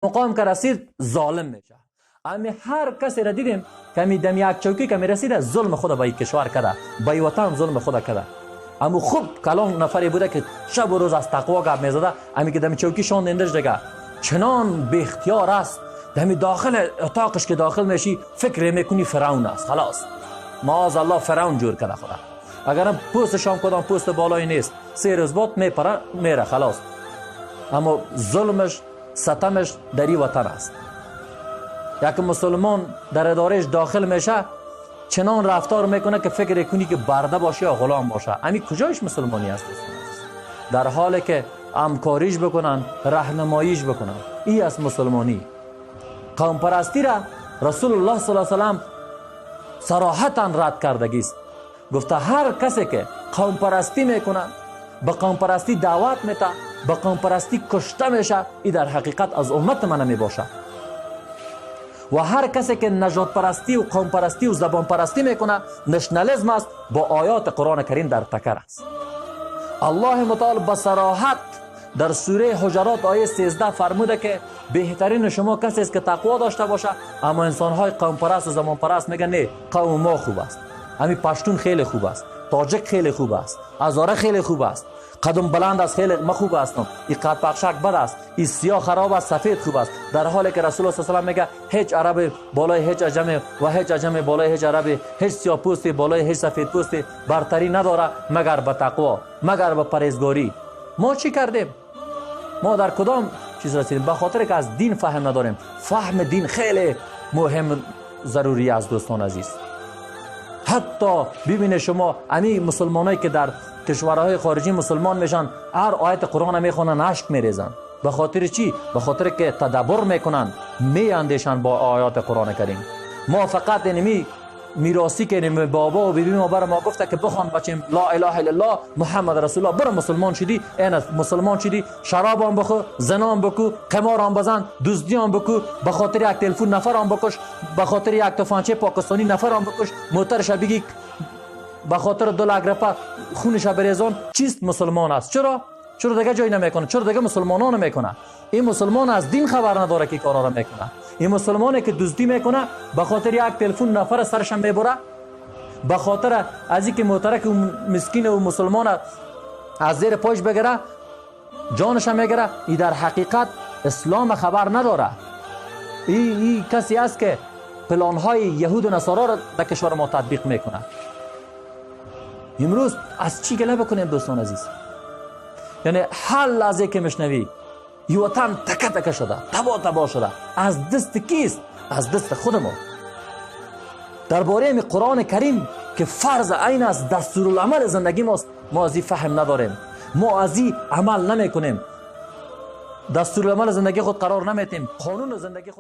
مقام که رسید ظالم میشه. امی هر کسی را دیدیم که می دم یک چوکی که می رسیده ظلم خود به کشور کرده، به وطن ظلم خود کرده. اما خوب کلان نفری بوده که شب و روز از تقوا گپ میزده، امی که دم چوکی شان اندش دیگه چنان به اختیار است، دمی داخل اتاقش که داخل میشی فکر میکنی فرعون است. خلاص معاذ الله فرعون جور کرده خدا. اگرم پوست شام کدام پوست بالایی نیست، 3 روز بعد میپره میره خلاص. اما ظلمش ستمش در این وطن است. یک مسلمان در ادارهش داخل میشه چنان رفتار میکنه که فکر کنی که برده باشه یا غلام باشه. امی کجایش مسلمانی است؟ در حالی که همکاریش بکنن، راهنماییش بکنن، این است مسلمانی. قوم پرستی را رسول الله صلی الله علیه و سلم صراحتا رد کردگی است. گفته هر کسی که قوم پرستی میکنه، به قوم پرستی دعوت میده، به قوم پرستی کشته میشه، این در حقیقت از امت من نمیباشه. و هر کسی که نژاد پرستی و قوم پرستی و زبان پرستی میکنه، نشنالیسم است، با آیات قرآن کریم در تکر است. الله متعال به صراحت در سوره حجرات آیه 13 فرموده که بهترین شما کسی است که تقوا داشته باشه. اما انسان‌های قوم پرست و زمان پرست میگن نه، قوم ما خوب است، همین پشتون خیلی خوب است، تاجک خیلی خوب است، هزاره خیلی خوب است، قدم بلند است خیلی ما خوب هستم، این قد پخشک بد است، این سیاه خراب است، سفید خوب است. در حالی که رسول الله صلی الله علیه و میگه هیچ عرب بالای هیچ عجم و هیچ عجم بالای هیچ عرب، هیچ سیاه پوست بالای هیچ سفید پوست برتری نداره مگر به تقوا، مگر به پرهیزگاری. ما چی کردیم؟ ما در کدام چیز رسیدیم؟ به خاطر که از دین فهم نداریم. فهم دین خیلی مهم ضروری است دوستان عزیز. حتی ببینه شما امی مسلمانایی که در کشورهای خارجی مسلمان میشن، هر آیت قرآن میخوانن اشک میریزن. به خاطر چی؟ به خاطر که تدبر میکنن، میاندیشن با آیات قرآن کریم. ما فقط اینمی میراثی که اینمی بابا و بیبی ما بر ما گفته که بخوان بچیم لا اله الا الله محمد رسول الله، برو مسلمان شدی، این مسلمان شدی، شراب هم بخو، زنا هم بکو، قمار هم بزن، دزدی هم بکو، به خاطر یک تلفن نفر هم بکش، به خاطر یک تفنگچه پاکستانی نفر هم بکش، موترش بگی، به خاطر 2 لک روپه خونش بریزان. چیست مسلمان است؟ چرا؟ چرا دیگه جای نمیکنه؟ چرا دیگه مسلمانان میکنه؟ این مسلمان از دین خبر نداره که کارا را میکنه. این مسلمانی که دزدی میکنه به خاطر یک تلفن نفر سرش میبره، به خاطر از اینکه موترک مسکین و مسلمان از زیر پاش بگیره جانش میگیره. این در حقیقت اسلام خبر نداره. این کسی است که پلان های یهود و نصارا را در کشور ما تطبیق میکنه. امروز از چی گله بکنیم دوستان عزیز؟ یعنی هر لحظه که میشنوی یه وطن تکه تکه شده، تبا تبا شده. از دست کیست؟ از دست خود ما. درباره می قرآن کریم که فرض عین است، دستورالعمل زندگی ماست، ما از این فهم نداریم، ما از این عمل نمیکنیم، دستورالعمل زندگی خود قرار نمیتیم، قانون زندگی خود